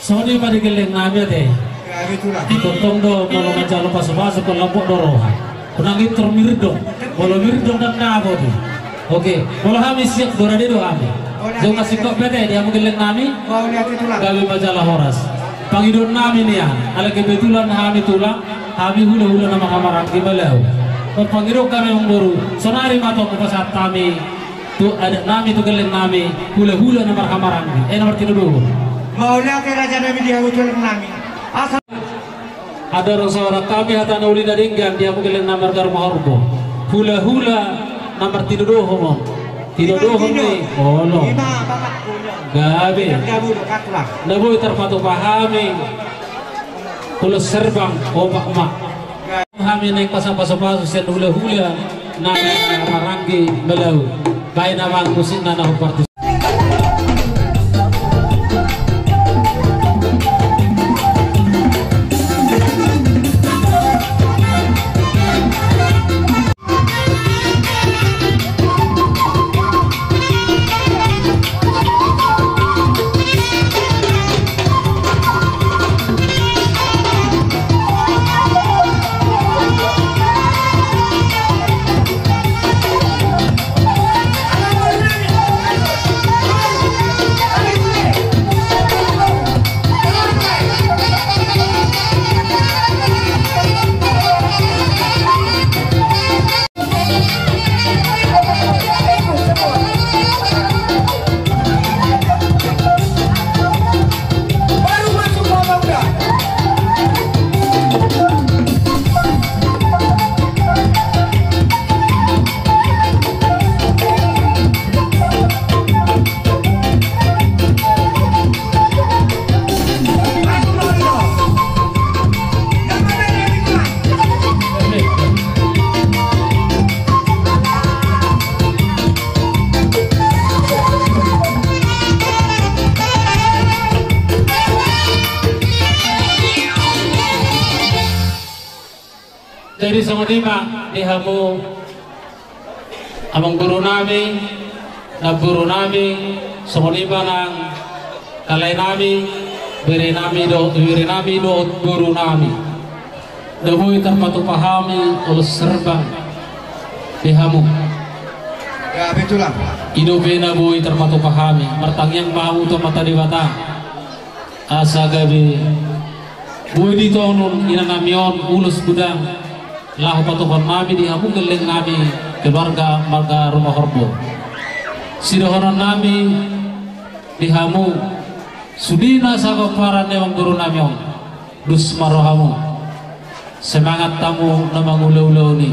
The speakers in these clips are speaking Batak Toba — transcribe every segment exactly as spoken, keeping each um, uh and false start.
Songon i ma di gelleng nami ate. Tongtong do molo manjalo pasupasu pe lambok do roha. Unang intor mirdong. Molo mirdong ndang dapot i. Oke, molo hami siap, gorade do hami. Jong masingkop pe ate di hamu gelleng nami. Gabe ma jala horas. Pangidoan nami nian, ala kebetulan hami tulang, hami hulahula na marhahamaranggi Malau. Pangidoan hami, amangboru, saonari ma tong hupasahat hami tu adat nami, tu gelleng nami, hulahula na marhahamaranggi, eh, na martinodohon. Mauliate raja nami di hamu gelleng nami. Asa adong saotik hami hata na uli na denggan di hamu gelleng nami marga Rumahorbo. Hulahula na martinodohon on. Tinodohon ni, olo. Gabe. Na boi tarpatupa hami. Ulos herbang, opak ma. Hami naeng pasang pasupasu sian hulahula na marhahamaranggi Malau. Baen amang musikna na hupartis. Jadi songon i ma di hamu amangboru nami, namboru nami, songon i ma nang kalai nami, bere nami dohot, bere nami dohot boru nami. Na boi tarpatupa hami ulos herbang di hamu. Ya, betul lah. I dope na boi tarpatupa hami, martangiang ma hamu tu Amanta Debata. Asa gabe boi ditonun ina nami on ulos godang laho patupaon nami di hamu gelleng nami keluarga marga Rumahorbo. Sidohonon nami di hamu, sude na sagomparan ni amangboru nami on, dos ma rohamu. Semangat hamu na mangula ulaon i.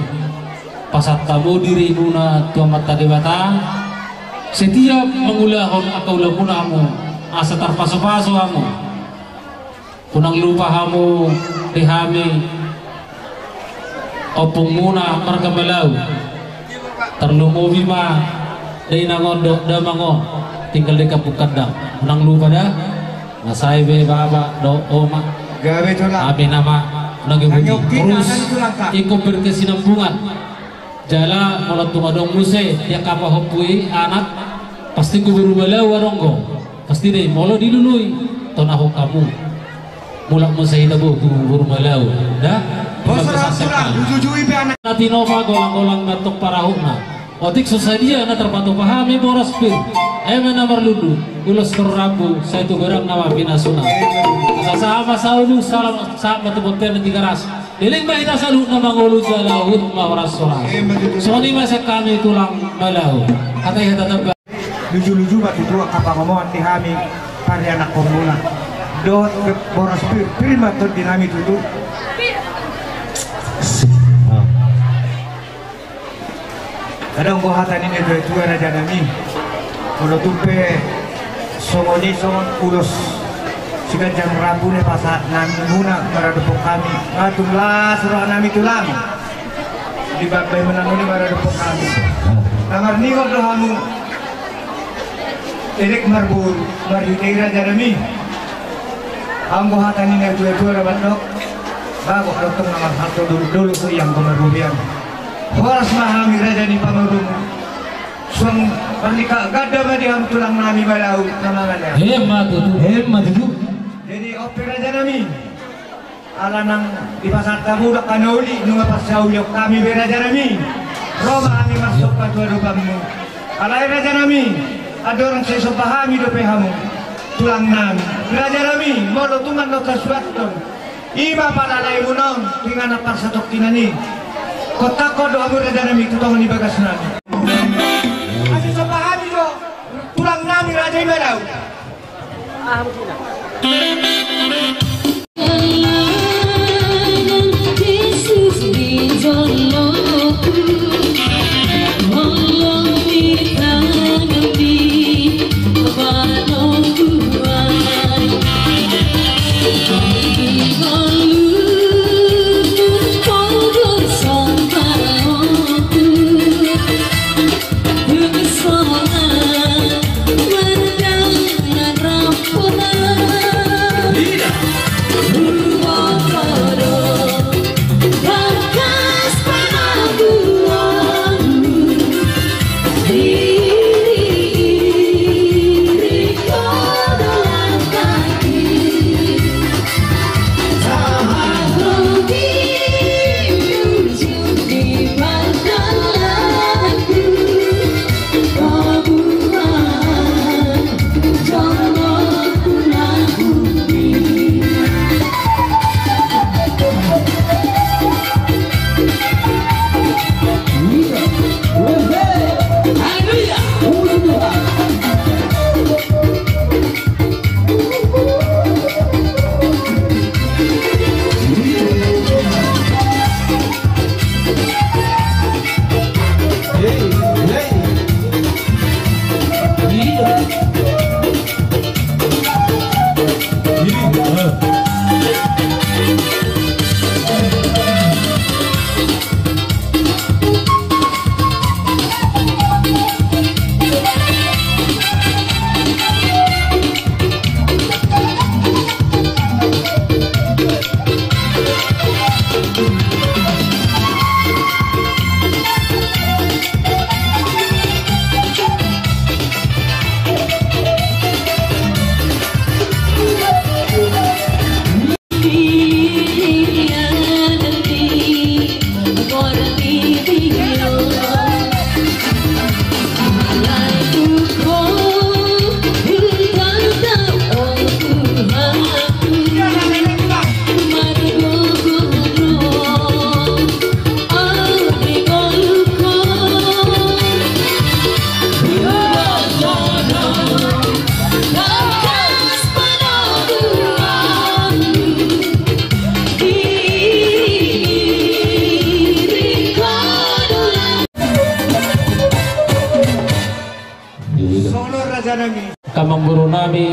Pasahat hamu dirimuna tu Amanta Debata. Setiap mangulahon angka ulaonmuna hamu, asa tarpasupasu hamu. Unang lupa hamu di hami ompungmuna marga Malau. Tarlumobi ma dainang on dohot damang on tinggal di Kampung Kandang. Unang lupa da. Masa i be baba dohot oma. Gabe, Tulang. Amin ama. Unang gabe. Nang i, oke, terus, Tulang, ingkon berkesinambungan. Jala molo tung adong muse di angka pahompu i anak, pasti tu boru Malau adong do. Pasti do i, molo dilului, tonahon hamu. Mulak muse hita bo tu boru Malau, da? Bos, Tulang, ujujui pe anak. Na tinopa golang-golang na tong parahutna. Otik so sadia na tarpatupa hami boras pir, eme na marlundu, ulos tor rambu, sai tu godang nama pinasuna. Asa sahat ma saulu, salam sahat ma tu bontean Tigaras. Leleng ma hita saluhutna mangolu jala huhut ma horas-horas. Songon i ma sian hami Tulang Malau. Hata i hata tamba. Luju-luju ma tutu angka pangomoan di hami parianakkonmuna. Dohot boras pir, pir ma tondi nami tutu. Adong do hata ni natua-tua, raja nami. Molo tung pe songon i, songon ulos siganjang rambu na pasahat nami muna maradophon hami, nga tung las roha nami Tulang. Di bambahen muna muna maradophon hami. Na marningot do hamu. Elek marboru, marhite i, raja nami. Adong do hata ni natua-tua na mandok, bagot do tong na marhalto dolok-dolok, ianggo marboru i. Horas ma hami raja ni pamoruonmu. Suang marlingkak ganda ma di hamu Tulang nami Malau na mangalehon. Emma tutu, emma tutu. Jadi on pe, raja nami, ala nang dipasahat hamu do angka na uli, nunga parsaulian hami be, raja nami. Ro ma hami marsomba tu adopanmu. Alai, raja nami, andorang sai somba hami dope hamu, Tulang nami, raja nami, molo tung adong na tasuathon, i ma pala laemuna on tu inganan parsatongkinan i. Hontangkon do hamu, raja nami, tu tonga ni bagas nami. Asa somba hami do Tulang nami, raja i Malau.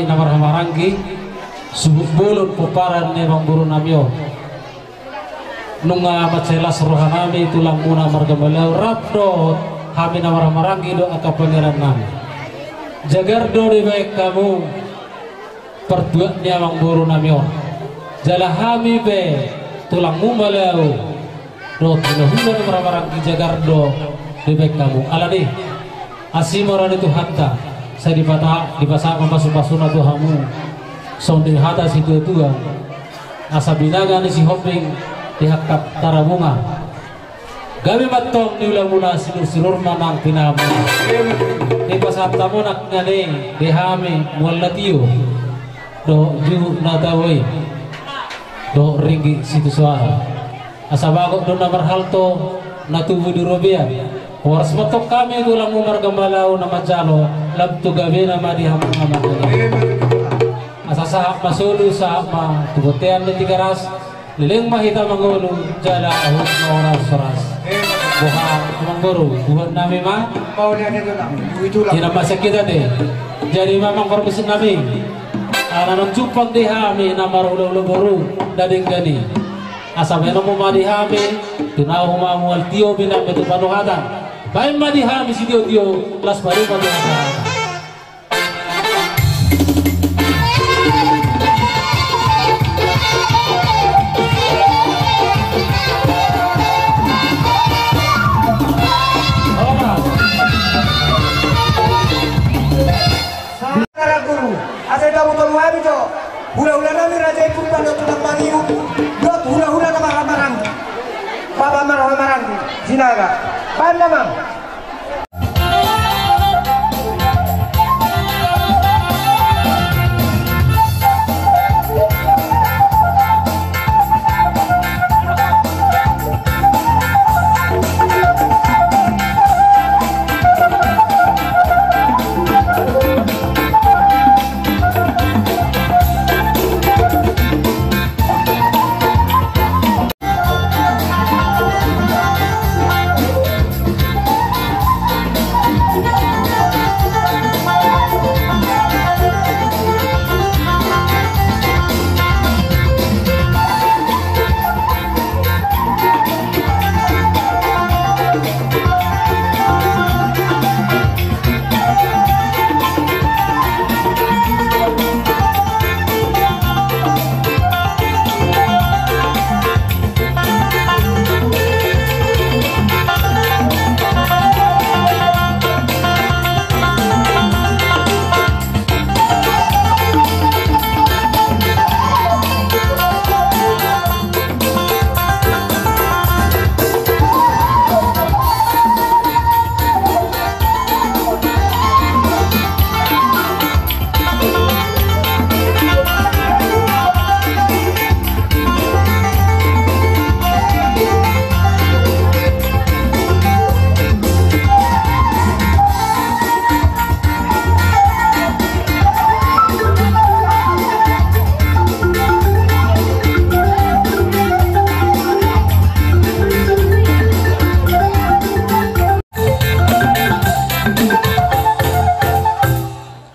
Na marhahamaranggi, suhut bolon pomparan ni amangboru nami on. Nunga mansai las roha nami tulangmuna marga Malau rap dohot hami na marhahamaranggi dohot angka pangeran nami. Jagar do dibahen hamu partuat ni amangboru nami on. Jala hami pe tulangmu Malau dohot hulahula na marhahamaranggi, jagar do dibahen hamu. Alani i, asi ma roha ni Tuhanta, sai dipata-, dipasahat ma pasupasuna tu hamu. Songon hata ni situatua, asa binanga ni Sihombing dihangkap tarabunga. Gabe ma antong niulamuna, sinursirur ma nang pinahanmuna. Dipasahat hamu nang nangkin i di hami mual na tio dohot juhut na tabo i dohot ringgit sitio soara. Asa bagot do na marhalto, na tubu di robean. Horas ma antong hami tulangmu marga Malau na manjalo, lam tu gabena ma di hamu na manjalo. Asa sahat ma solu, sahat ma tu bontean ni Tigaras, leleng ma hita mangolu, jala hot ma horas-horas. Boha amangboru, buat nami ma. Ina masa kita de. Jadi ma amangboru, musik nami. Ala naung jumpang di hami na marhulahula boru na denggan i. Asa bahenon ma di hami, tu na homa mual tio, binanga tu panuhatan. Bahen ma di hami sitiotio, las paduka tu hasahatan. Saudara guru, asa ditabo-tabo hami jo hulahula nami Raja i Purba dohot Tulang Maliu, dohot hulahula na marhahamaranggi, bapa marhahamaranggi Sinaga. Bahen ma amang.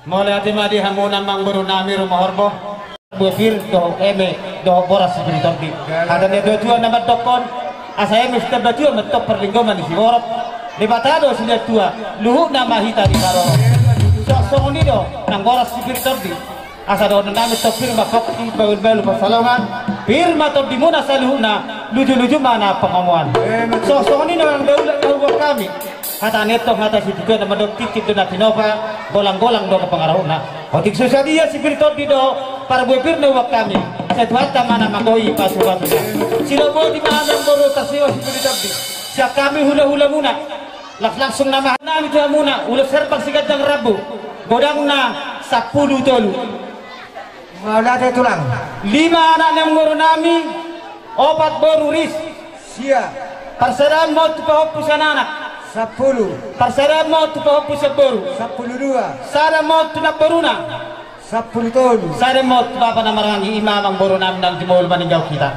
Mauliate ma di hamuna amangboru nami Rumahorbo. Bue pir dohot eme dohot boras sipir ni tondi. Hata ni natuatua na mandokkon, asa eme sitambatua ma antong parlinggoman ni siborok. Debata do sinuatua, luhutna ma hita diparorot. Songon i do nang boras sipir ni tondi. Asa dohonon nami antong pir ma pongki, bahulbahul pansalongan. Pir ma tondimuna saluhutna, lujuluju ma na pangomoan. Songon i do nang daulat na huboan hami. Hata ni antong hata situa na mandok, tintin do na tinopa, golanggolang do pangarahutna. Otik so sadia sipir ni tondi dohot parbue pir na huboan hami, sai Tuhanta ma na manggohi pasupasuna. Sidok boti ma amangboru tarsio sipir ni tondi. Sian hami hulahulamuna, las langsung nama hami tu hamuna, ulos herbang siganjang rambu, godangna sampulu tolu. Mauliate tulang. Lima anak ni amangboru nami, opat boru ris. Sia. Parserahan ma on tu pahompu sian anak. Sampulu. Parserahan ma on tu pahompu sian boru. Sampulu dua. Sada ma on tu namboruna. Sampulu tolu. Sada ma on tu bapa na maranggi, i ma amangboru nami na jumolo maninggalhon hita.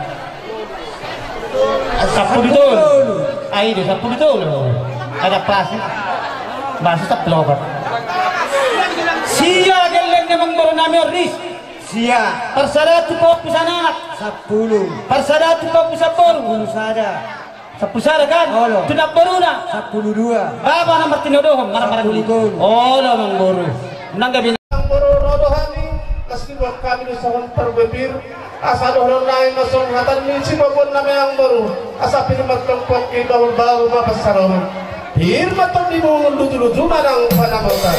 Sampulu tolu. Ai do sampulu tolu. Ada pas. Masuk sampulu opat. Sia gelleng Amangboru nami on ris. Sia. Parsada tu pahompu sananak. Sampulu. Parsada tu pahompu samboru. Sampulu sada. Sampulu sada kan? Olo. Tu namboruna. Sampulu dua. Bapa na martinodohon, marhamaranggi. Sampulu tolu. Olo, amangboru. Nang gabe. Amangboru, ro do hami, las ni roha hami do songon parbue pir. Asa dohonon nami ma songon hata ni siboboan nami, amangboru. Asa pir ma tongtong, bahul-bahul ma pansamotan. Pir ma tondimuna, luju-luju ma nang pansamotan.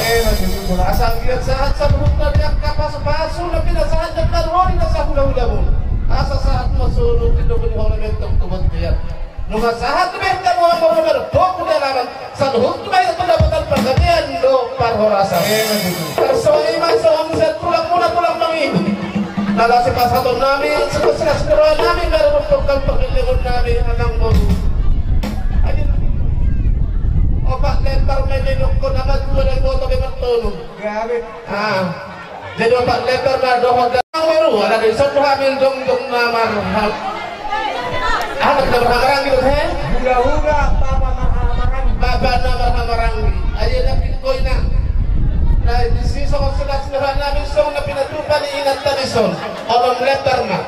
Asa anggiat sahat saluhutna di angka pasu-pasu, na pinasahat ni angka ro ni na sahula-hulamuna. Asa sahat ma solu di dohot ni hona mentong tu bontean. Nunga sahat tu benta mua moro moro toku dalaman. Saluhut tu bayo pendapatan panggabean do parhorasan. Tarsongon i ma songon sian tulangmuna tulang Mangido. Na laos sipasahaton nami, sipasahat ni roha nami, maro dohot panggabean nami, amangboru. Adi. Opat lembar ma i didok na matua, na boto be martolu. Gabe. Ah. Jadi opat lembar ma dohot, amangboru, ala dison do hami jongjong na marham-, anak na marhamaranggi do he? Hula-hula, bapa marhamaranggi. Bapa na marhamaranggi. Ayo na pingkoina. Na disi songon silas ni roha nami songon na pinatupa ni inanta dison. Onom lembar ma.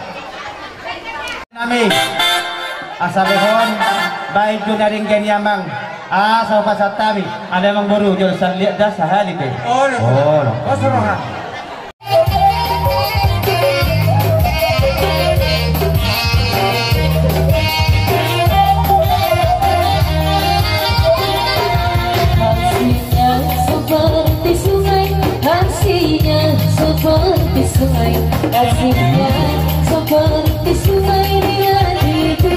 Nami. Asa behon, baen tu na denggan i amang. Asa hupasahat hami, ale amangboru, jolo saliat da sahali pe. Olo. Olo. Seperti sungai, aslinya seperti sungai, aslinya seperti sungai di hatiku.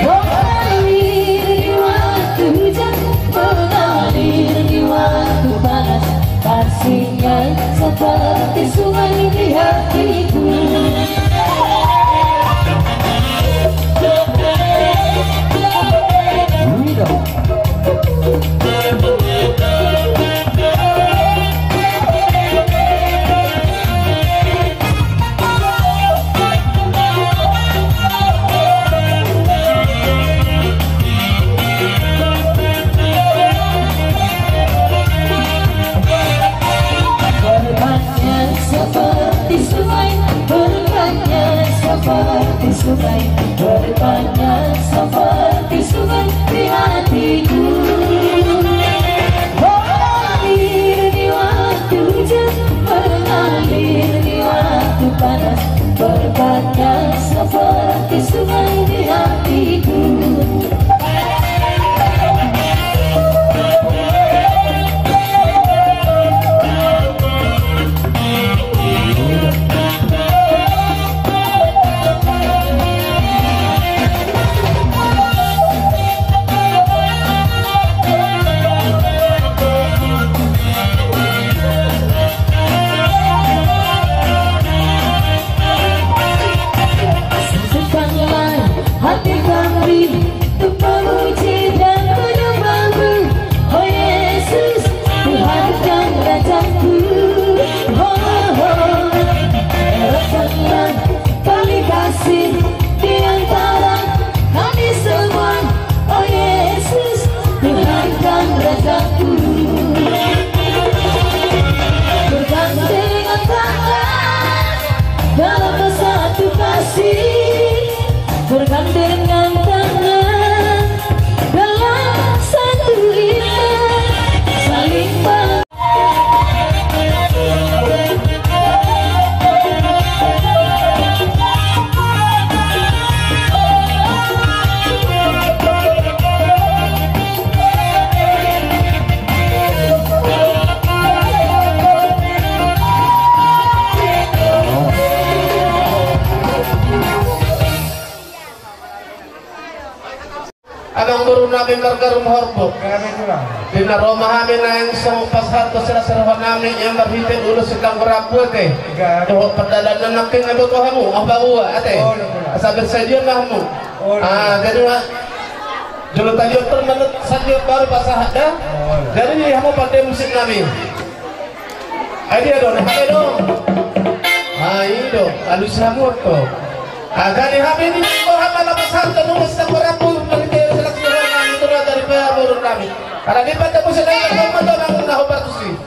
Mengalir di waktu hujan, mengalir di waktu panas, aslinya seperti sungai di hatiku. Berkatnya seperti sungai, berkatnya seperti sungai, berkatnya seperti sungai di hatiku. Mengalir di waktu hujan, mengalir di waktu panas, berkatnya seperti sungai di hatiku. Sukkanlah hati kami untuk memuji dan menyembah-Mu, oh Yesus, Tuhan dan Rajaku. Oh, oh. Eraskanlah tali kasih di antara kami semua, oh Yesus, Tuhan dan Rajaku. Bergandengan tangan dalam satu kasih, bergandengan tangan dalam satu iman, saling ber- Amangboru nami marga Rumorbo. Di na ro ma hami naeng songon pasahat tu silas ni roha nami, ia marhite ulos sian anggo rambu ate. Dohot pardalanan nangkin, na boto hamu, oh, bahua ate. Asa bersedia ma hamu. Ah, jadi ma. Jolo tadihon manut sandok baru pasahat da. Jadi di hamu pande musik nami. Ai dia do, ai dia do. Ai do, alus hamu do. Agak ni hami ni ko hama na pasahat tu nungas na korapu, mari dia seleksi orang nami, tu raja di pea burung nami. Karena di pada musim nami, kamu tu nami na hobar tusi.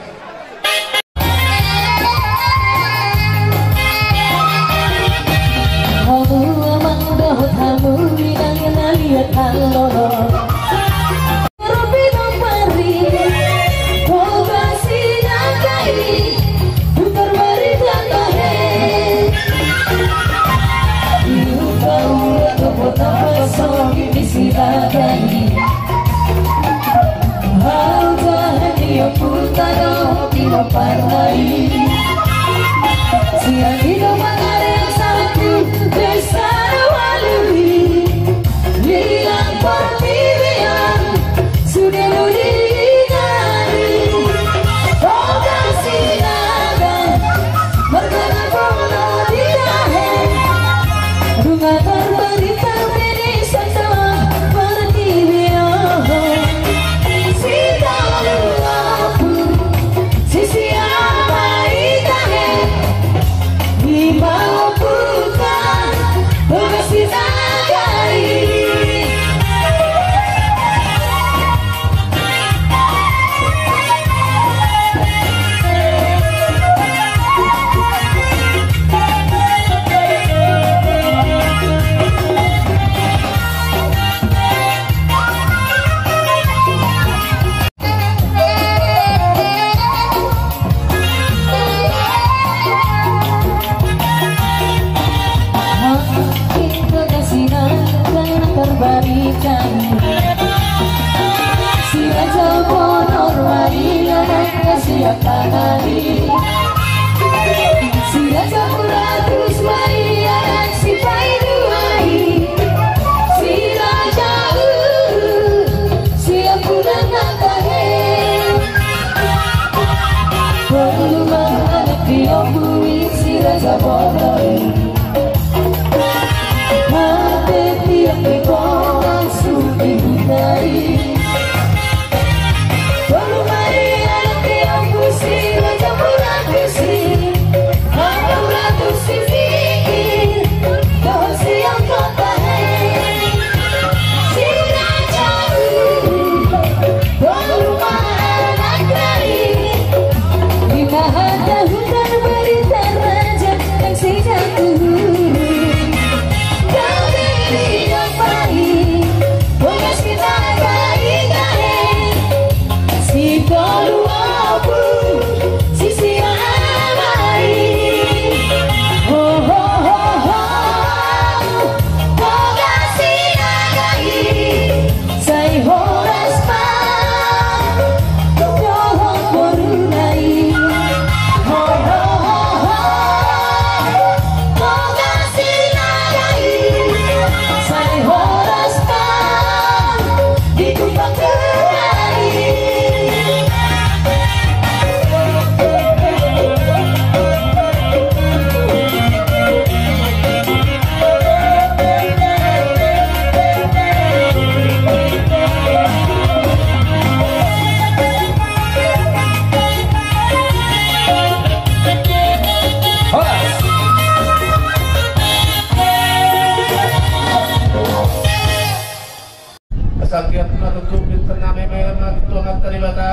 Asa anggiat ma tutu pintor nami ma tu Amanta Debata,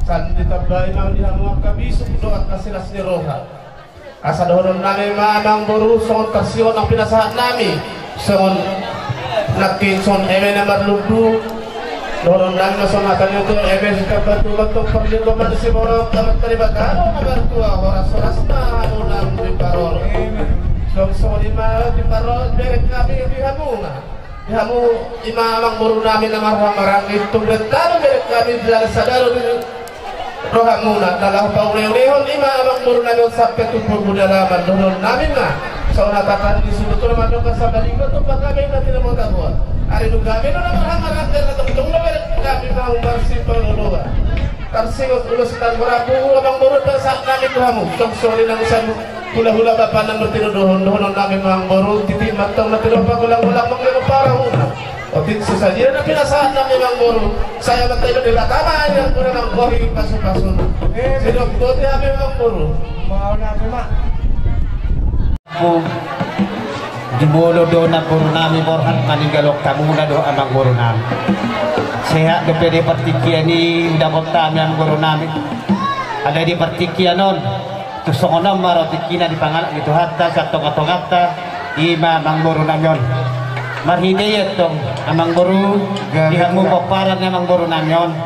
sandok ditambai ma di hamu angka bisuk dohot angka silas ni roha. Asa dohonon nami ma amangboru songon tarsingot na pinasahat nami, songon nangkin songon eme na marlundu. Dohonon nami ma songon hata ni tutu, eme sitamba tulang tong parlinggoman siborok Amanta Debata do na martua, horas-horas ma hamu nang di parorot. Songon i ma di parorot bereng nami di hamuna. Di hamu ima amangboru nami na marhahamaranggi, tung bereng nami di jala sada do di rohamuna na laho paulehon ima amangboru nami on sampe tu purba dalaman. Dohonon nami ma songon hata ni suhut on, mandok asa balinggot tu panggabean na tinabotaboan. Ari nunga gabe do na marhahamaranggi, na tongtong do bereng nami ma marsipaoloan. Tarsingot ulos tanggo rambu amangboru, pinasahat nami tu hamu. Tong songon i nang sabu hulahula bapa na martinodohon, dohonon nami ma amangboru, titi ma tong na tinopa, golang-golang manggeho parahuna. Otik so sadia na pinasahat nami amangboru, sai Amanta Debata ma i nang guna nang gohi pasu-pasuna. Sidok boti hami amangboru. Mau nami ma. Jumolo do namboru nami borhat maninggalhon hamuna do amangboru nami. Sehat dope di partingkian i udapothon hami amangboru nami. Alai di partingkian on, tung songon on ma ro tingkina dipangalap ni Tuhanta sian tonga-tonganta, ima amangboru nami on. Marhite i antong, amangboru, di hamu pomparan ni amangboru nami on,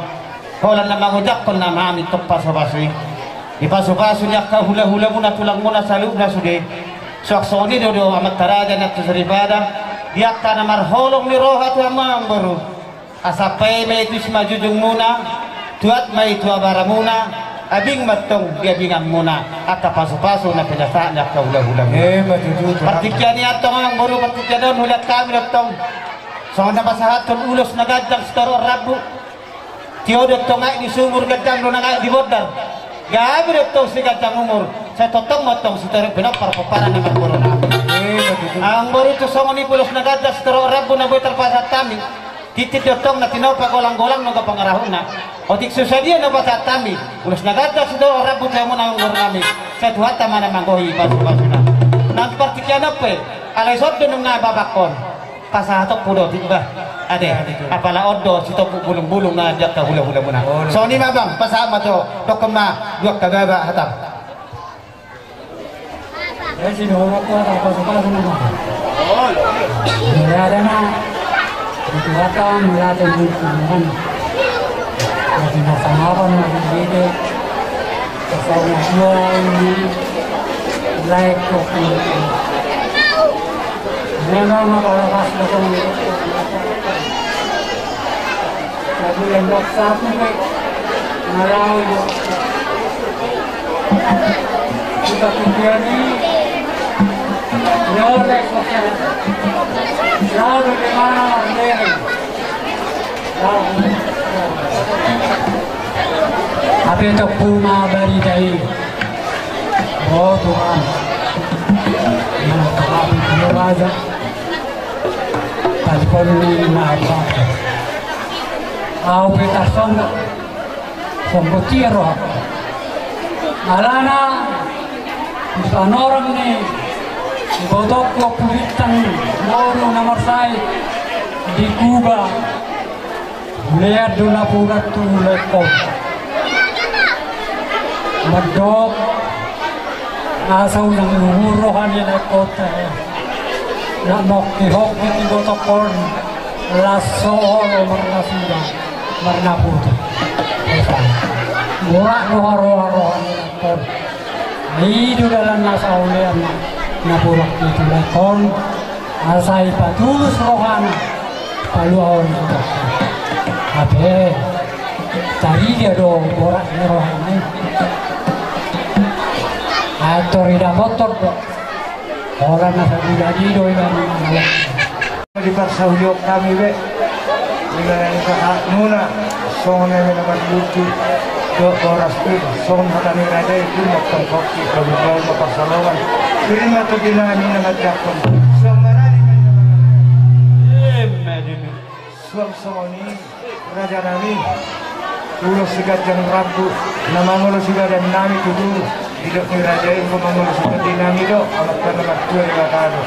holan na mangojakhon nama hami tong pasupasu i. Di pasupasu ni angka hulahulamuna, tulangmuna saluhutna sude. Suang songon i do, do amanta raja na tu soripada, di angka na marholong ni roha tu hamu amangboru. Asa paima i tu simajujungmuna, tuat ma i tu abaramuna, abing ma antong di abinganmuna angka pasupasu na pinasahat ni angka hulahulamuna. Partingkian i antong amangboru, partingkian on hulean hami do antong songon na pasahathon ulos na ganjang sitorop rambu. Tio do antong aek di sumur, ganjang do nang aek di bondar. Gabe do antong siganjang umur, sai tongtong ma antong sitorop pinompar pomparan ni amangboru nami. Amangboru, tu songon i ulos na ganjang sitorop rambu na boi tarpasahat hami. Tintin do antong na tinompa, golanggolang nunga pangarahutna. Otik so sadia na pasahat hami ulos na ganjang sitorop rambu tu hamu amangboru nami, sai Tuhanta ma na manggohi pasupasuna. Nang partingkian on pe, alai songon do nunga babangkon, pasahatonku do otik bah. Ate, apala on do sitombuk bulungbulung na di angka hulahulamuna. Songon i ma bang, pasahat ma jo, dokkon ma dua angka baba hata. Jadi di horok tu angka pasupasu nama. Mulai ada na di Tuhanta, mulai ada di Tuhan. Jadi masa apa na di sini? Pasal dua ini, laek kok. Memang apa pas betul. Tapi yang dok satu pe, ngarau. Kita pikir ni, nyolek kok. Lalu di mana, Bang? Hape tongtong ma barita i. O Tuhan, yang terlapis di raja. Tadi pagi ini maaf. Au pe tarsonggop. Songgop tia roha. Alana di panorang ni botongku Ompu Bintang, boru na marsahit di Kuba. Hulean do napuran tu laengkon. Mandok asa unang luhur roha ni laengkonta. Nang mongkihongki di botongkon, las so olo marnasuda, marnapuran. Murah roha, roha, roha ni laengkon. I do dalan na sahulean na purok i tu laengkon, asa ipatulus rohana paluahon. Hape tarida do borat ni rohana i. Ator idapothon do. Holan na sabulan i do iba ni mangalap. Diparsahulihon hami be. Di mana ni sahatmuna, songon na marlucu dohot boras tu, songon hata ni raja i, tu mattongkokki, kabuntaon ma parsalongan. Tiri ma tondi nami na manjangkon. Suang marali ma i na mangalehon. Suang songon i. Raja nami, ulos siganjang rambu na mangolosi badan nami tutu, didok ni raja i, ingkon mangolosi tondi nami do Amanta na martua Debata do.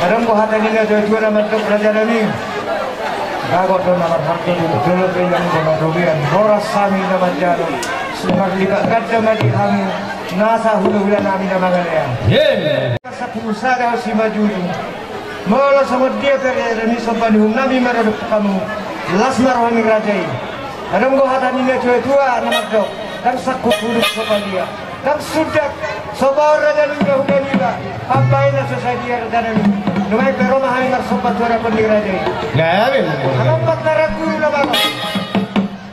Adong do hata ni natuatua na mandok raja nami, bagot do na marharga, dolok do na marrobean, horas hami na manjalo, sumarlipat ganda ma di hami nasa hulahula nami na mangalean. Sampulu sada simanjujung. Molo songon dia pe raja nami, somba ni uhum nami ma dohot hamu, las ma roha ni raja i. Adong do hata ni natuatua na mandok, ndang sangkut hundul so palia, ndang sundat so baor raja ni hulahula niba, pambahenan so sadia raja nami. Nuaeng pe ro ma hami marsomba tu adopan ni raja i. Adong pe na ragulu na bagot.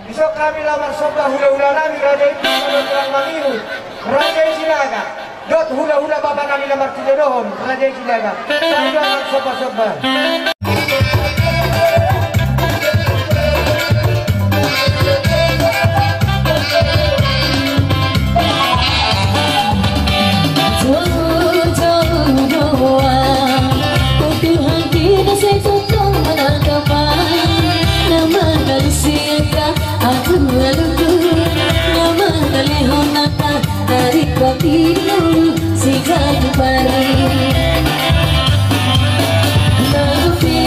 Dison hami laho marsomba hulahula nami raja i, tulang mangihut, raja i Sinaga. Dohot hulahula bapa nami na martinodohon, raja i Sinaga. Sadia marsomba-somba. Aku lalu ku, na mangalehon angka, dari kopi dulu, si kayu pari. Lalu pi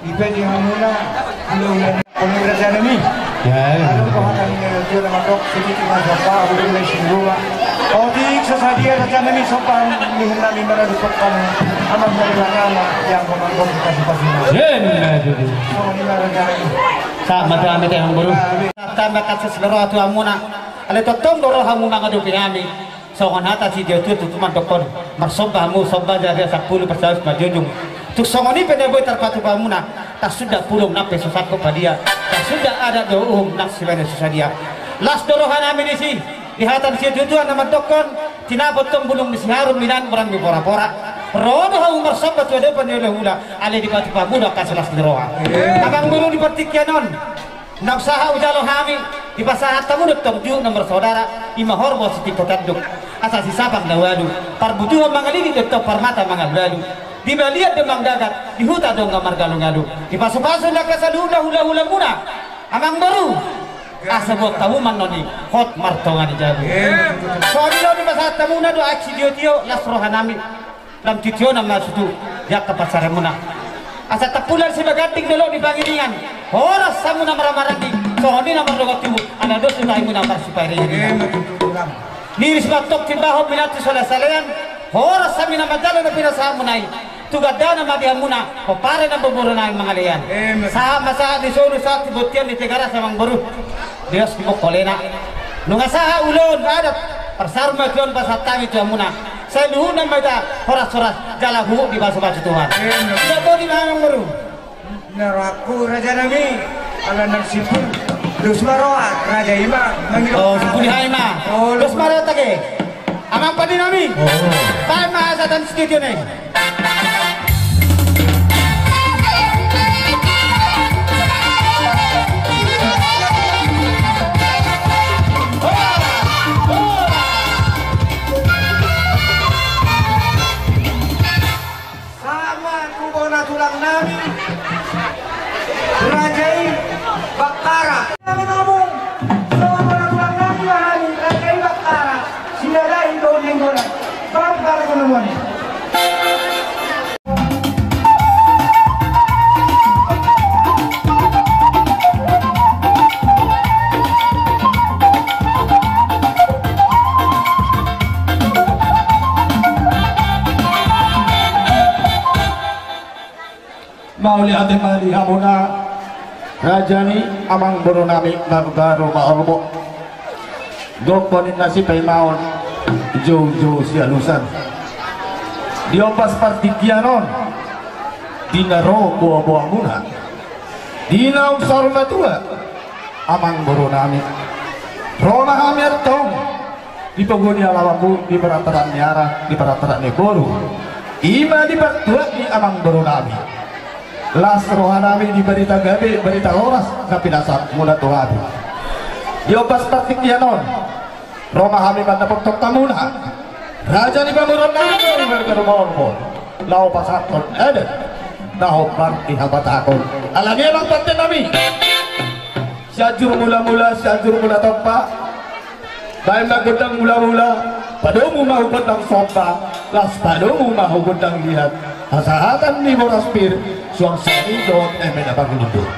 Dipe di hamuna, hula-hula ni poni raja nami. Ya, ya. Lalu kau akan mengajar nama dok sedikit masa pak, aku bila singgung. Otik sesadia raja nami sopan, lihat nami mana di pekan, aman dari mana yang kau nonton kita suka sini. Ya, ya, ya. Sama di mana raja nami. Sama, sama, sama, sama, bro. Tambah kasih seluruh tu hamuna. Ale totong do rohamu mangadopi hami. Songon hata sitio-tio tutu mandokkon, marsomba hamu somba jala sampulu parsaus manjujung. Tung songon i pe na boi tarpatupa hamuna, tasuda pulung nang pe so sangkop padia, tasuda adat dohot uhum nang sibaen so sadia. Las do roha nami disi, di hata ni sitio-tio na mandokkon, tinapot tong bulung ni siharum, minan boran ni pora-pora. Ro do hamu marsomba tu adopan ni hula-hula, ale dipatupa hamu do angka silas ni roha. Amang boru, di partingkian on, naung sahat hujalo hami, dipasahat hamu do tong juhut na marsaudara, i ma horbo sitimbo tanduk, asa sisapang na ualu, parbutuhon mangalilit do tong parmata mangalualu, di balian do manggagat, di huta dongga margalu-galu, dipasu-pasu angka saluhutna hula-hulamuna, amang boru, asa buat hamu ma annon i hot martonga ni jabu. Songon i do dipasahat hamuna do aek sitio-tio, las roha nami. Lam titio nama sutu, di angka pansarianmuna. Asa tampulan sibaganding dolok di pangiringan. Horas hamuna marhaha-maranggi, songon i na mardongan tubu, ala dos tu taimuna marsiparingan. Niris ma antong timbahon, minantu salean-salean. Horas hami na manjalo na pinasahatmuna i. Tu gandana ma di hamuna, pomparan ni boru nami mangalean. Sahat ma sahat ni solu, sahat tu bontean ni Tigaras, amang boru. Dios di bongkolena. Nunga sahat ulaon adat, parsaur ma tuan pasahat hami tu hamuna. Sai luhutna ma hita horas-horas jala huhut dipasu-pasu Tuhan. Amin. Suda boti ma, amang boru. Na rohangku raja nami, ala nang simpul. Dos ma roha, raja i ma mangido. Oh, simpul i ma. Oh, dos ma roha, ate. Amang padi nami. Oh. Baen ma hasahatan sitio-tio i. Sahat ma tu bona tulang nami, raja i Bakkara. Nami nabung, sahat bona tulang nami, raja i Bakkara. Sidadai do nenggolan. Bang, bang, bang, bang. Mauliate ma di hamuna, raja ni amang boru nami, marbaru ma horbo. Gok boan ni na sipaimaon, joujou sialusan. Di ombas partingkian on, di na ro boaboamuna, di naung saur matua, amang boru nami. Ro ma hami antong di pogu ni alamanmu, di parataran ni ara, di parataran ni boru. I ma di partuat ni amang boru nami. Las roha nami di barita gabe, barita horas na pinasahatmuna tu hami. Di ombas partingkian on, ro ma hami mandapothon hamuna, raja ni pamoruon nami, marga Rumorbo, laho pasahathon ende na hombar di habatahon. Alani i, amang pande nami, Sianjur Mulamula, Sianjur Mulatompa. Baen ma gondang mulamula, padomu ma hu gondang somba, laos padomu ma hu gondang liat. Hasahatan ni boras pir, suang sari dohot eme na mangulundur.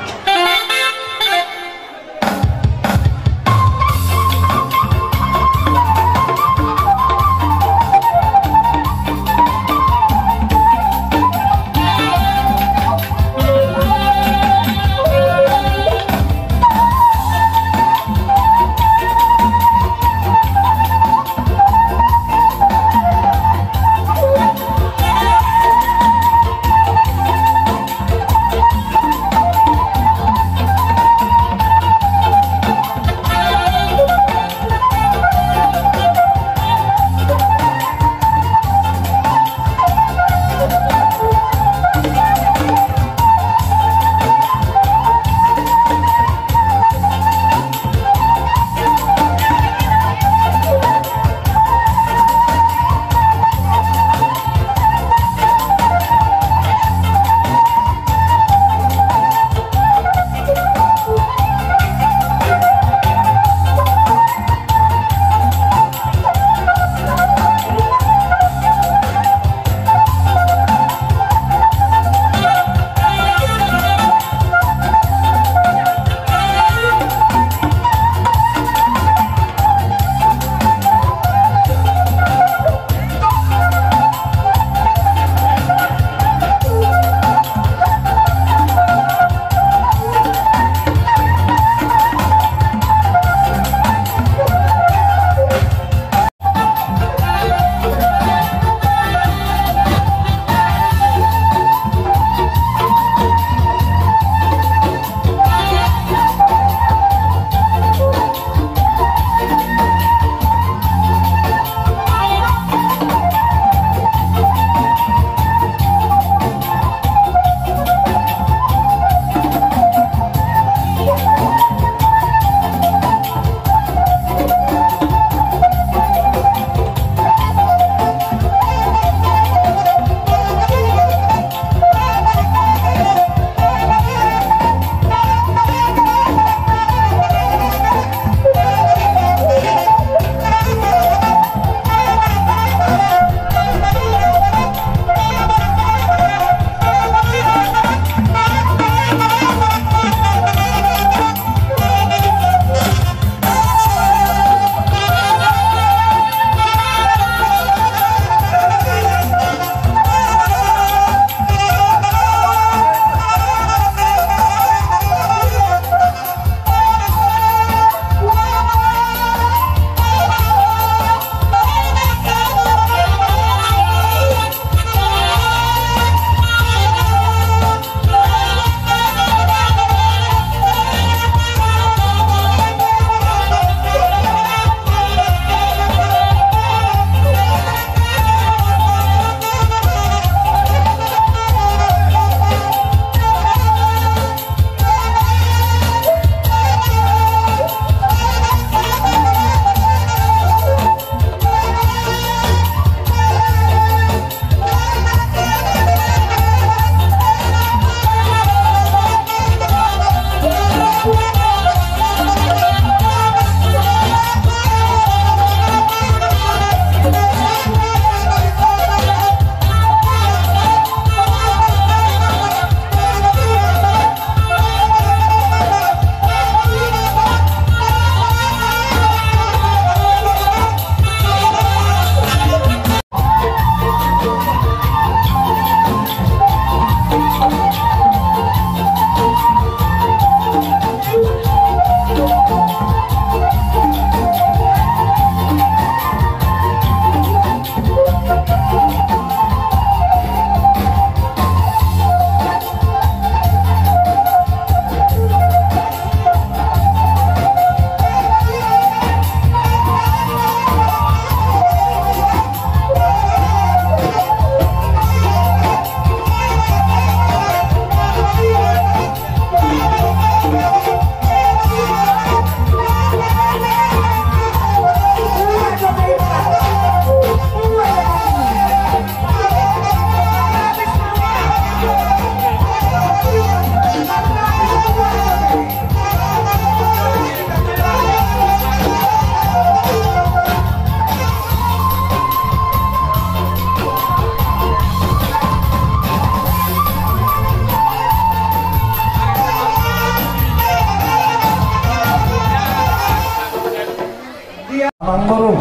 Amangboru,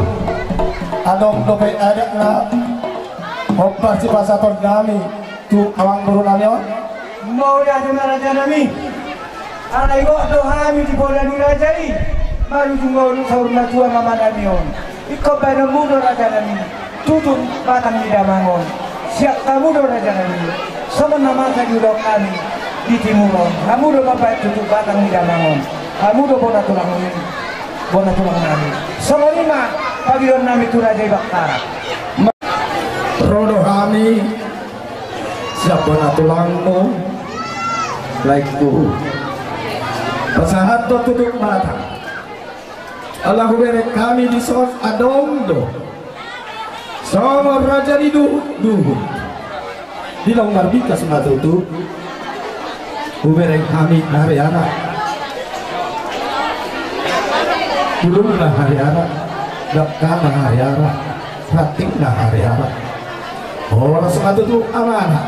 adong dope adat na hombar sipasahaton nami tu amangboru nami on? Mauliate ma raja nami. Alai gok do hami di pola ni raja i, marujung ngolu saur matua mama nami on. Ingkon baenonmu do raja nami tutup batang ni damang on. Sian hamu do raja nami, songon na masa diulahon hami di timur on, hamu do mambaen tutup batang ni damang on. Hamu do bona tulang i, bona tulang nami. Songon i ma pangilon nami tu raja i Bakkara. Ro do hami sian bona tulangmu, laengku. Pasahathon tutup batang. Ala hubereng hami dison adong do songon raja ni duhut-duhut. Di naung marbingkas ma tutu, hubereng hami na hariara. Tulung na hariara, dangka na hariara, ranting na hariara. Horas ma tutu amana.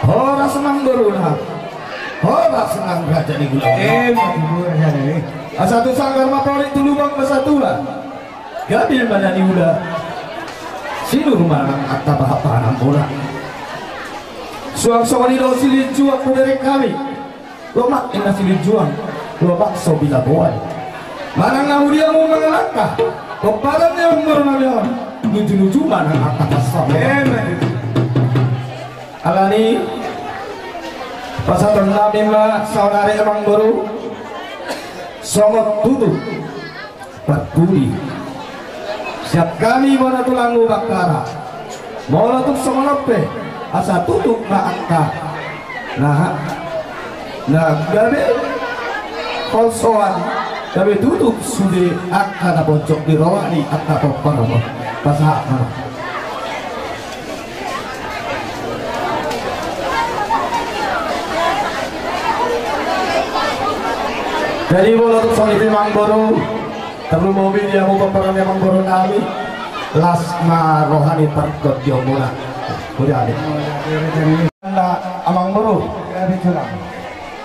Horas nang boruna. Horas nang raja ni hulahula. Asa tu sanggar ma porik, tu lubang ma satulan. Gabe ma na niula. Sinur ma nang angka bahat-bahat na muna. Suang songon i do silinjuang hubereng hami. Lomak inna silinjuang, lomak so bilaboan. Manang na huria hamu mangalangka, pomparan ni amangboru nami on, nuju-nuju ma nang angka pasahaton. Alani pasahaton nami ma saonari amangboru, songon tutup parpudi sian hami bona tulangmu Bakkara. Molo tung songon on pe, asa tutup ma angka na, na gabe holsoan, gabe tutup sude angka na ponjot di roha ni angka pomparan on. Pasahat ma. Jadi molo tung songon i pe amangboru, tarlumobi di hamu pomparan ni amangboru nami, las ma roha ni pargonsionmuna. Huria ni amangboru,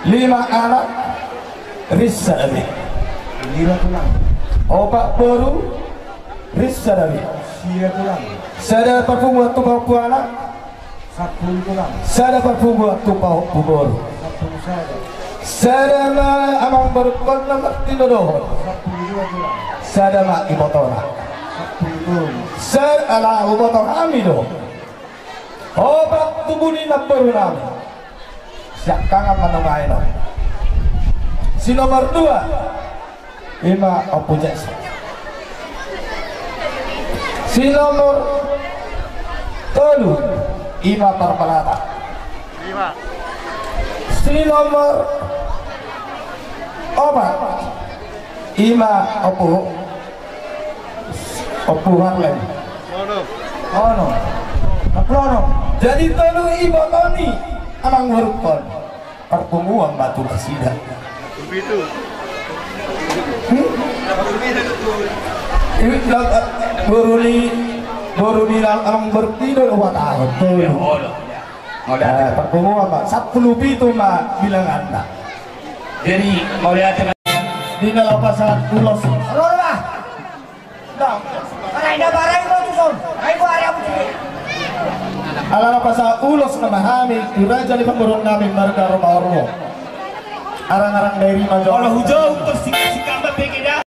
lima anak, ris sada be. Lima tulang. Opat boru, ris sada be. Sia tulang. Sada parpunguan tu paompung anak. Sampulu tulang. Sada parpunguan tu paompung boru. Sampulu sada. Sada ma amangborungkon na martinodohon. Sampulu dua tulang. Sada ma ibotona. Sampulu tolu. Sada ala ibotona hami do. Opat tubu ni namboru nami. Siangkangan ma nuaeng on. Si nomor dua, ima Ompu Jackson. Si nomor tolu, ima Parpalata. Si nomor opat, ima Ompu, Ompu Harlem. Ono. Sampulu ono. Jadi tolu iboto ni amangborungkon. Parpunguan ma tu nasida. Pitu. Hmm? Ima boru ni, boru ni amangborungkon do uhat ahon tolu. Parpunguan ma sampulu pitu ma bilanganna. Jadi mauliate ma. Di na laho pasahat ulos. Ro lah. Ala na pasahat ulos nama hami tu raja ni pamoruon nami marga Romaormo. Arang-arang dairi ma jo. Olo hujau tersikap-sikap ma pegeda.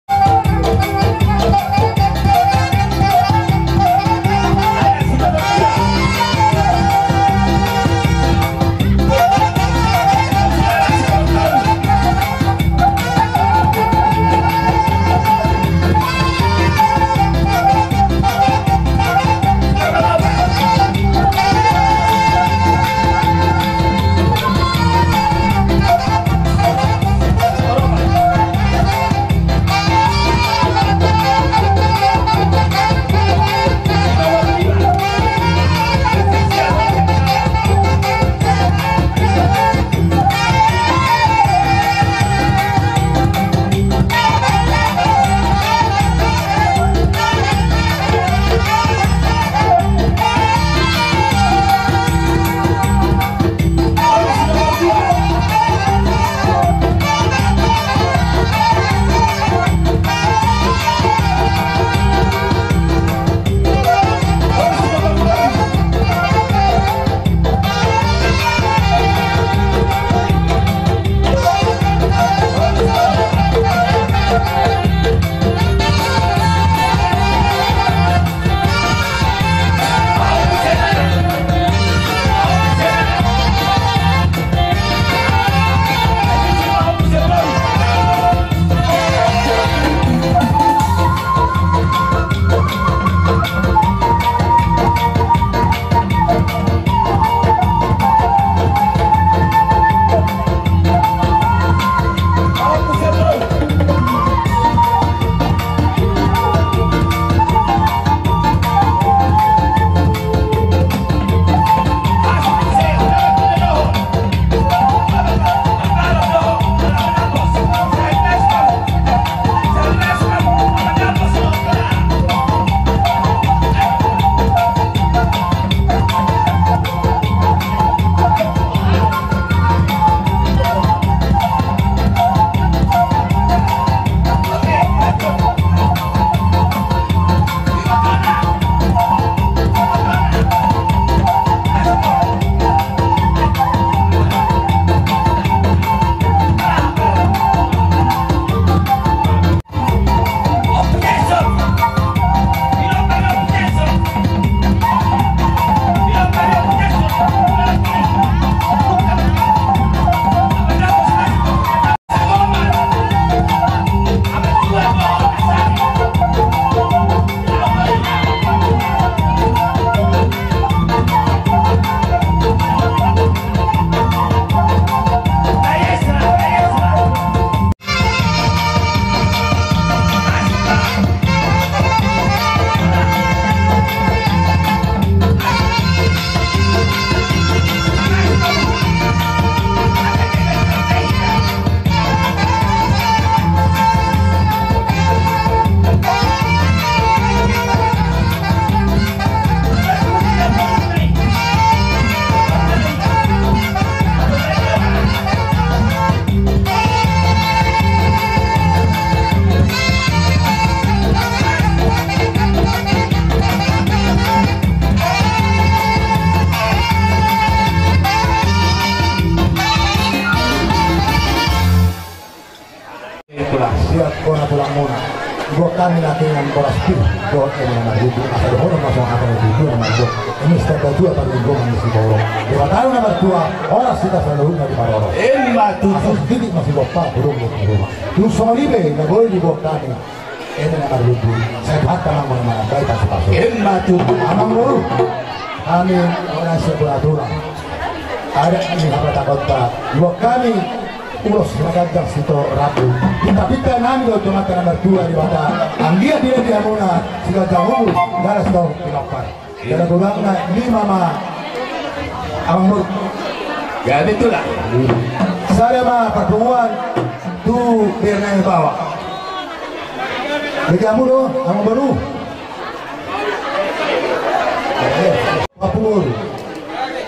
Hami na keinginan boras pir dohot eme na marlundu, asa dohonon ma songon hata ni tutu na margogo: Eme sitamba tua parlinggoman ni siborok, Debata do na martua, horas hita saluhutna diparorot. Emma tutu. Asa sititik ma sigompa, burung do di ruma. Tung songon i pe na boi diboan hami, eme na marlundu, sai Tuhanta ma na mambahen pasupasu. Emma tutu. Amangboru, hami ora siapura-pura. Adat ni hapatahonta, diboan hami ulos na ganjang sitorop rambu. Pintapinta nami dohot Amanta na martua Debata, anggiat dilehon di hamuna siganjang umur, jala sitongkin pinompar. Jala godangna lima ma, Amangboru. Gabe tulang. Sada ma parpunguan tu berenang bawa. Jadi hamu do, Amangboru. Parpunguan.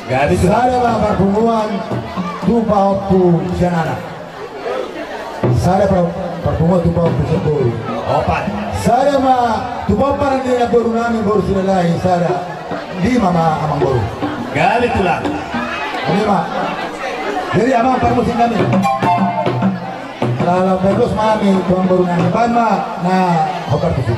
Gabe tulang. Sada ma parpunguan tu pahompu sian anak. Sada par-, parpunguan tu pahompu sian boru. Opat. Sada ma tu pomparan ni namboru nami, boru Silalahi, sada. Lima ma, Amangboru. Gabe tulang. Lima. Jadi amang parmusik nami. Laho baen dos ma hami tu amangboru nami. Baen ma na hombar tusi.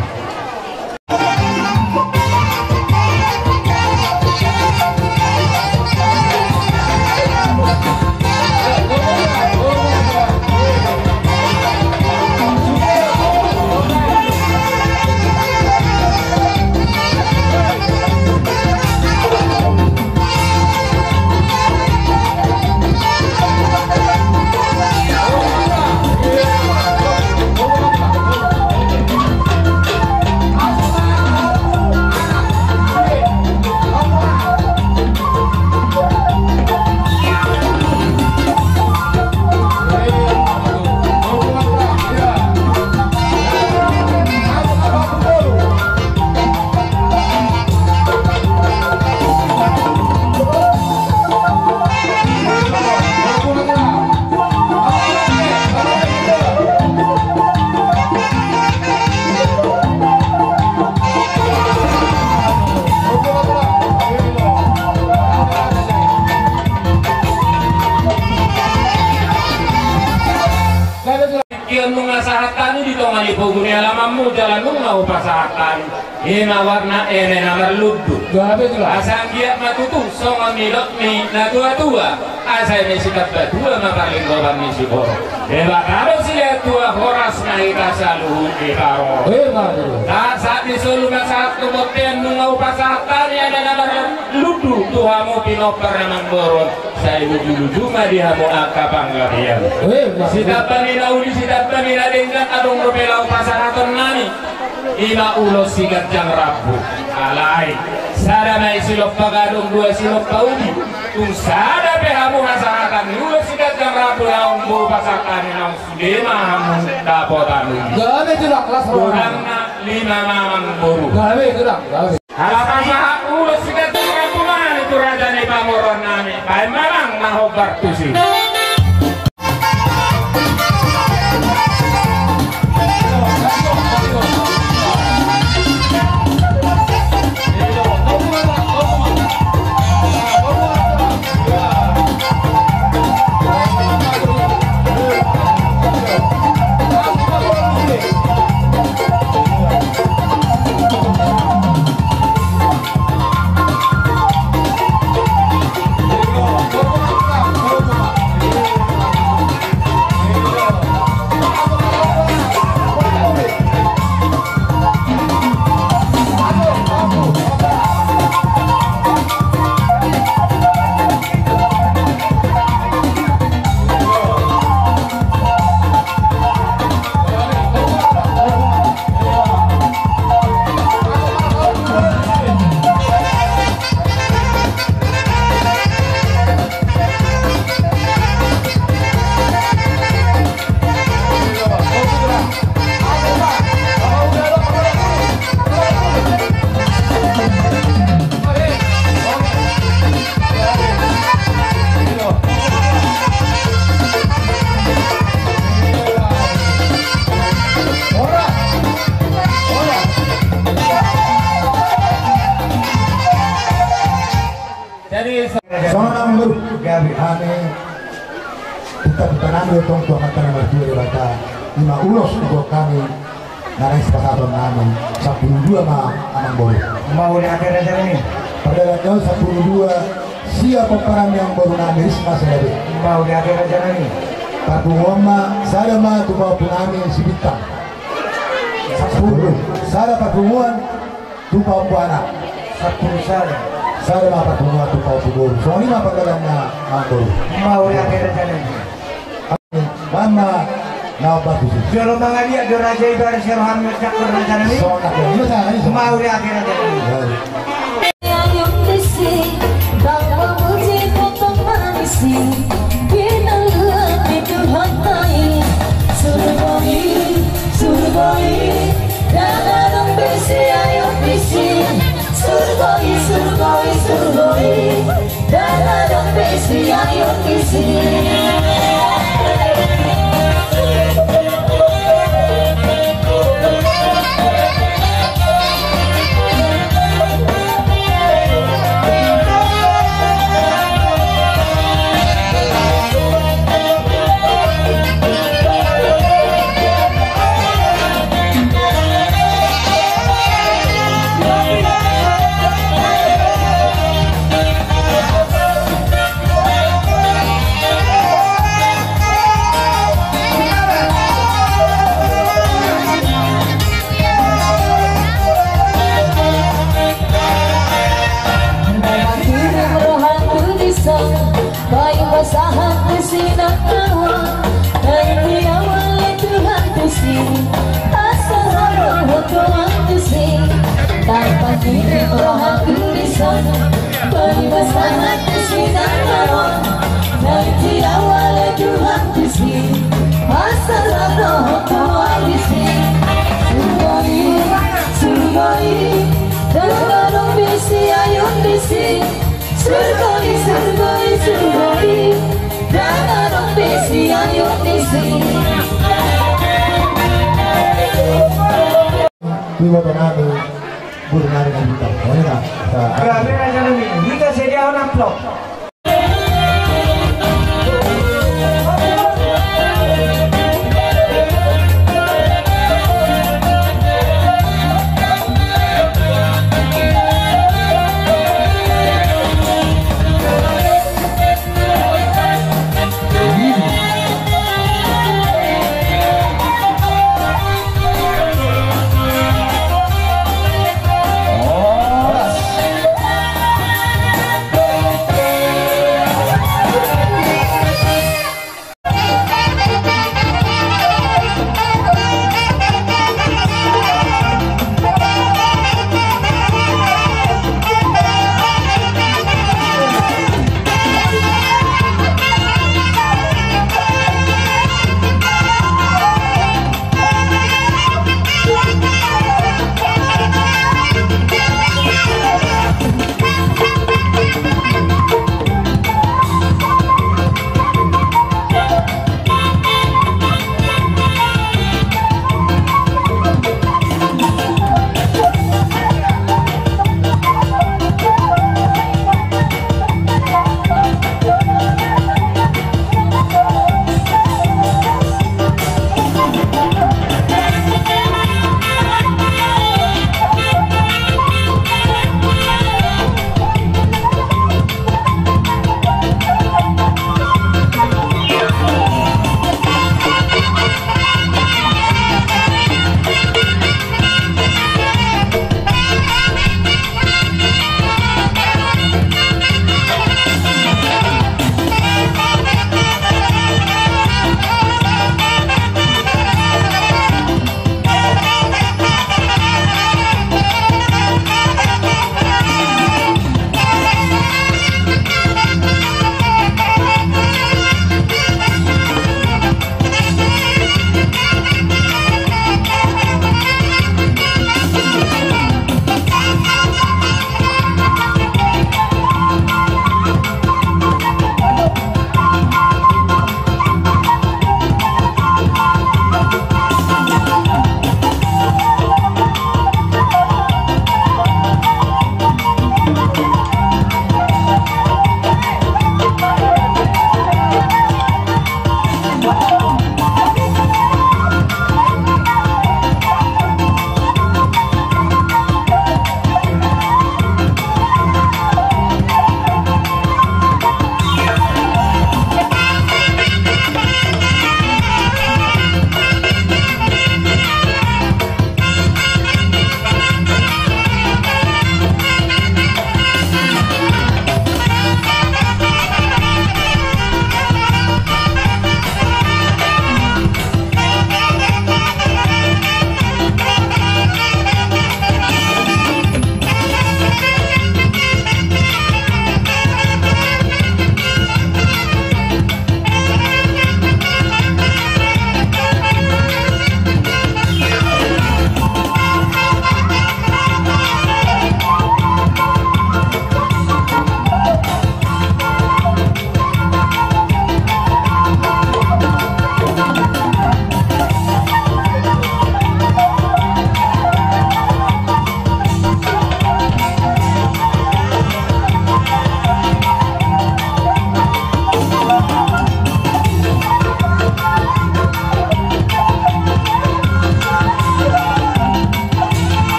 Tingki on nunga sahat hami di tonga ni pogu ni alamanmu, jala nunga hupasahat hami. I ma goarna eme na marlundu. Gabe tulang. Asa anggiat ma tutu songon nidok ni natuatua: Asa eme sitamba tua ma parlinggoman ni siborok, Debata do silehon tua, horas ma hita saluhut diparorot. Emma tutu. Sahat-sahat ni solu ma sahat tu bontean, nunga hupasahat hami eme na marlundu tu hamu pinompar na mamboru on. Sai luju-luju ma di hamu angka panggabean. Emma tutu. Sitamba ni na uli, sitamba ni na denggan, adong dope laho pasahaton nami. I ma ulos siganjang rambu. Alai sada ma i silompa gadong, dua silompa ubi. Tung sada pe hamu hasahatan ni ulos siganjang rambu naung boi hupasahat hami, naung sude ma hamu dapotan ubi. Gabe tulang, las rohana. Godangna lima ma, Amangboru. Gabe tulang, gabe. Ala pasahat ulos siganjang rambu nami tu raja ni pamoruon nami. Baen ma nang na hombar tusi. Jadi, songon i ma, Amangboru. Gabe. Hami, hita, hita nami do tong tu Amanta na martua Debata, i ma ulos na diboan hami. Na naeng sipasahaton nami, sampulu dua ma amangboru. Mauliate raja nami. Pardalanan sampulu dua, sia pomparan ni amangboru nami Risma Sadabe. Mauliate raja nami. Parpunguan ma, sada ma tu pahompu nami si Bintang. Sampulu. Sada parpunguan tu pahompu anak. Sampulu sada. Sada ma parpunguan tu pahompu boru. Songon i ma pardalanan amangboru. Mauliate raja nami. Mama, na opat tusi. Jolo mangaliat do raja i baris roham ngerjakkon raja nami. Songon i ma raja nami. Mauliate raja nami. Ayo bisi, bang memuji potong manisi. Kita lebih Tuhan tai. Surgoi, surgoi. Dang adong bisi, ayo bisi. Surgoi, surgoi, surgoi. Dang adong bisi, ayo bisi. Paima sahat tu sinangkaon, nang di awal Tuhan tusi, asa roham tu tuan tusi. Tarpangkirim roham tu dison, paima sahat tu sinangkaon, nang di awal Tuhan tusi, asa roham tu tuan tusi. Surgoi, surgoi, dang adong bisi, ayo bisi. Surgoi, surgoi, surgoi. Dang adong bisi, ayo bisi. Iboto nami, boru nami na Bintang. Songon i ma. Gabe raja nami, hita sediahon amplop.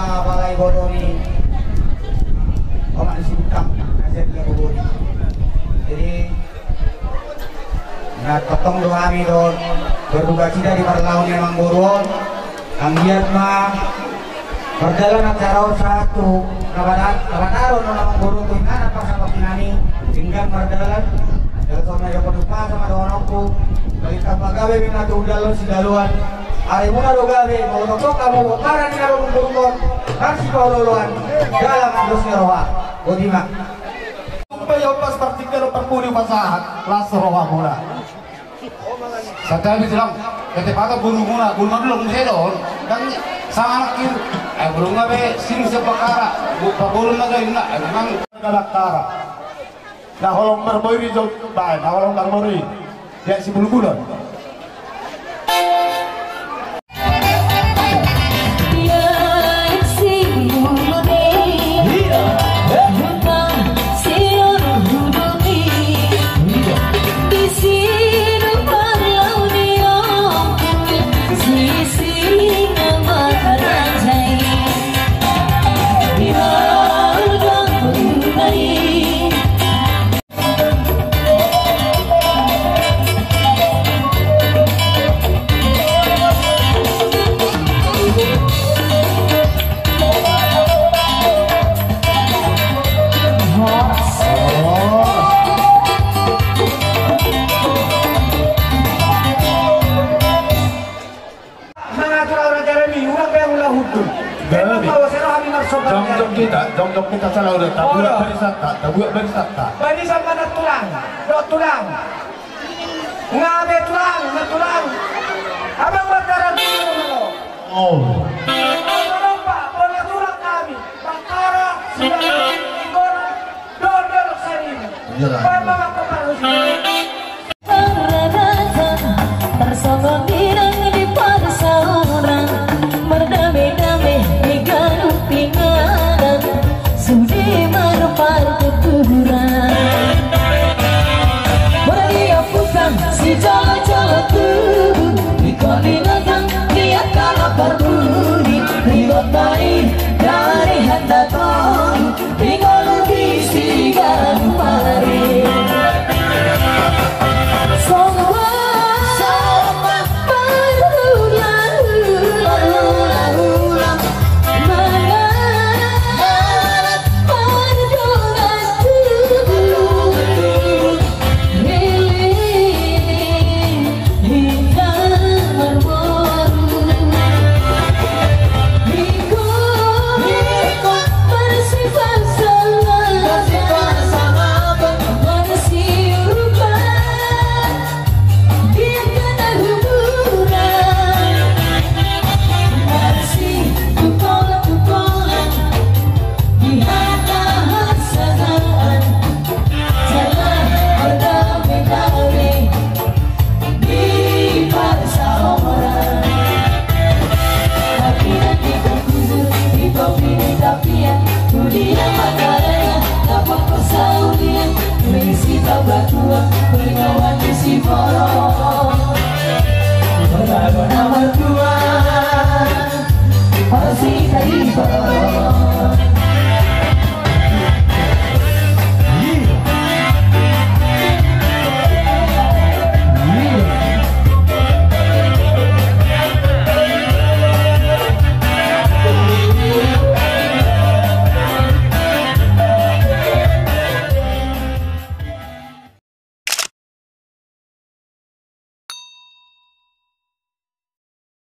Apalagi boru ni omak ni si Bintang, na jadi boru ni. Jadi, na tongtong do hami do berduka cita di parlahon ni amangboru on. Anggiat ma mardalan acara on sahat tu na bana-, na banaron on amangboru tu inganan parsangkapingan i, denggan mardalan. Jala songon na didok ni umpasa ma dohononku, balintang ma gabe ninna tu hundul on sidaloan. Arimuna do gabe, molo tongtong hamu pomparan ni na marumburumon, marsipaolooloan, jala mardos ni roha. Boti ma. Tumpak i ombas partingkian, parpudi pasahat, las rohamuna. Santabi tulang, ketepatan borumuna, boru ma tulang muse do on. Kan sanganak i, eh, boru nga be sing sepak ara, bu-, pa boru na do inna, eh, memang. Galak tara. Na holong marboi di jog, bae, na holong marboi. Ya, si bulu-bulu. Mangatur aura Jeremy, urang pe ula hudul. Gabe. Jongjong hita, jongjong hita salah udah. Tabuat barisan ta, tabuat barisan ta. Barisan mana tulang? Dok tulang. Nga be tulang, nga tulang. Abang berdarah dulu. Oh. Abang pak, boleh tulang kami. Bakara, sudah, goreng, dodol, sering. Iya lah. Bang, bang, apa, Pak Rusdi? Parradatan, tarsongon inang di parsaoran, mardame-dame di ganup inganan, sude marpartuturan. Mula di ompunta sijolo-jolo tubu, di koli nonang di angka na parbuni, di kota i dari handa tong. Di ngolu di siganup ari. Songon parhula-hula, parhula-hula, manat pardongan tubu. Hita marboru. Ingkon, ingkon marsipasahaton, marsipasahaton, marsiurupan. Di angka na humuran, marsitungkol-tungkolan, di hata hasahatan. Jala mardame-dame di parsaoran. Hatian di parkubur, di topi ni tapian, tu dia mata daya, dapot persaulian, berisi babatuan, pengawan di siborok. Berlalu nama Tuhan, pasti tadi borok.